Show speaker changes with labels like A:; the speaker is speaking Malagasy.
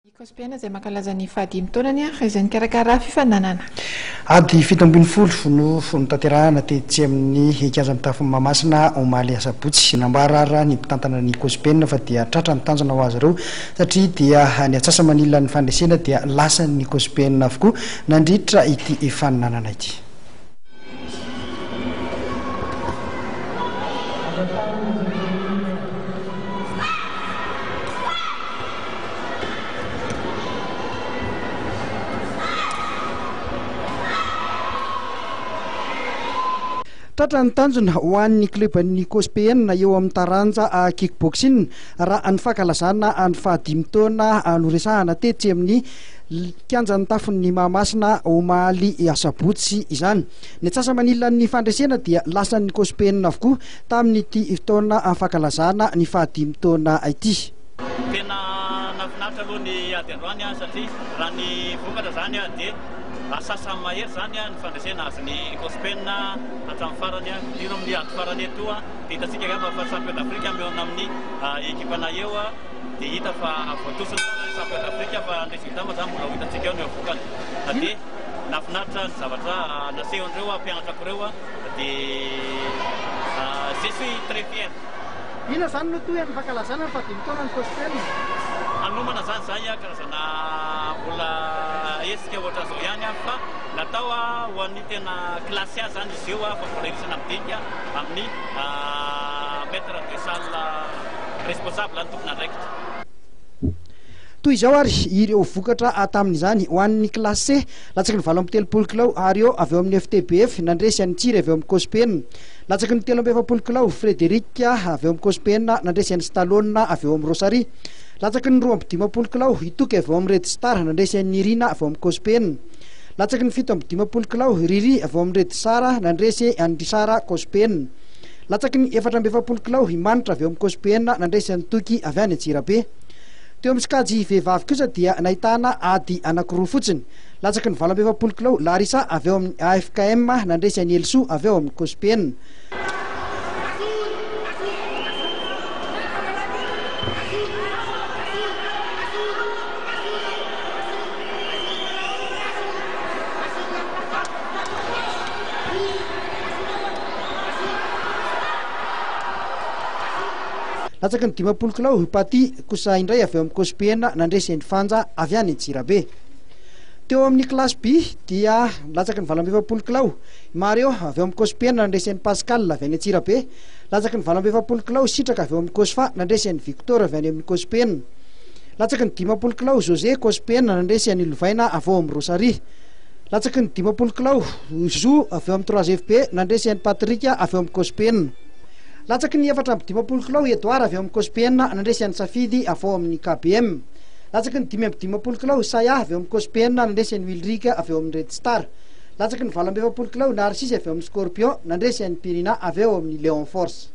A: I Cospn izay mankalaza ny fahadimy taonany ary izay nikarakara fifaninanana.
B: Ady 17 no notanterahana tetsy amin'ny kianja mitafon'i Mahamasina omaly asabotsy. Nambara ary ny mpitantana ny Cospn fa dia tratra ny tanjona ho azy ireo satria dia ny atsasa-manilan'ny fandresena dia lasan'ny Cospn avokoa nandritra ity fifaninanana ity. Tratra ny tanjona ho an'ny kleban'ny Cospn eo amin'ny taranja kick-boxing raha ny fankalazana ny fahadimy taona noresahana tetsy amin'ny kianjan'ny tafon'ny Mahamasina omaly asabotsy izany. Ny antsasa-manilan'ny fandresena dia lasan'ny Cospn avokoa tamin'ity fotoana fankalazana ny fahadimy taona ity.
C: Tena nahafinaritra aloha ny ady androany satria raha ny vokatra izany dia asasany mahery izany ny fandresena azon'ny Cospn hatramin'ny farany. Iro amin'ny ady farany eto dia hitantsika angamba fa champion d'Afrique mihaona amin'ny ekipana eo dia hita fa voatosiny tsara ny champion d'Afrique fa ny résultat moa izany mbola ho hitantsika eo ny vokany. Dia nahafinaritra ny zavatra nasehon'ireo mpianatra ireo dia je suis très fier.
B: Inona izany no tohiny fankalazana ny fahadimy taonan'ny Cospn?
C: Hanomana izany izahay karazana mbola hetsika ohatran'izao ihany fa natao ho an'ny tena classe A izany izy io fa mbola hirosoana midinika amin'ny maître de salle responsable ny tompon'andraikitra.
B: Toy izao ary ireo vokatra tamin'izany ho an'ny classe C, latsaky ny 38 kilao Ario avy eo amin'ny FTBF nandresy an'i Tsiry avy eo amin'ny Cospn. Latsaky ny 43 kilao Frédéric avy eo amin'ny Cospn nandresy an'i Stallone avy eo amin'ny Rosary. Latsaky ny 52 kilao i Toky avy eo amin'ny Red Star nandresy an'i Nirina avy eo amin'ny Cospn. Latsaky ny 57 kilao Riri avy eo amin'ny Red Star nandresy an'i Richard Cospn. Latsaky ny 44 kilao i Manitra avy eo amin'ny Cospn nandresy an'i Toky avy any Antsirabe. Teo amin'ny sokajy vehivavy kosa dia nahitana ady anankiroa fotsiny. Latsaky ny 48 kilao Larissa avy ao amin'ny AFKM nandresy an'i Helisoa avy ao amin'ny Cospn. Latsaky ny 50 kilao i Paty kosa indray avy eo amin'ny Cospn nandresy an'i Fanja avy any Antsirabe. Teo amin'ny kilasy B dia latsaky ny 48 kilao i Mario avy eo amin'ny Cospn nandresy an'i Pascal avy any Antsirabe. Latsaky ny 48 kilao Sitraka avy eo amin'ny Cosfa nandresy an'i Victor avy any amin'ny Cospn. Latsaky ny 50 kilao José Cospn nandresy an'i Lovaina avy ao amin'ny Rosary. Latsaky ny 50 kilao Zo avy eo amin'ny 3FB nandresy an'i Patrick avy eo amin'ny Cospn. Latsaky ny 54 kilao i Edouard avy ao amin'ny Cospn nandresy an'i Safidy avy ao amin'ny KBM. Latsaky ny 55 kilao i Saya avy ao amin'ny Cospn nandresy an'i Wilrick avy ao amin'ny Red Star. Latsaky ny 48 kilao i Narcisse avy ao amin'ny Scorpion nandresy an'i Pirina avy ao amin'ny Leon Force.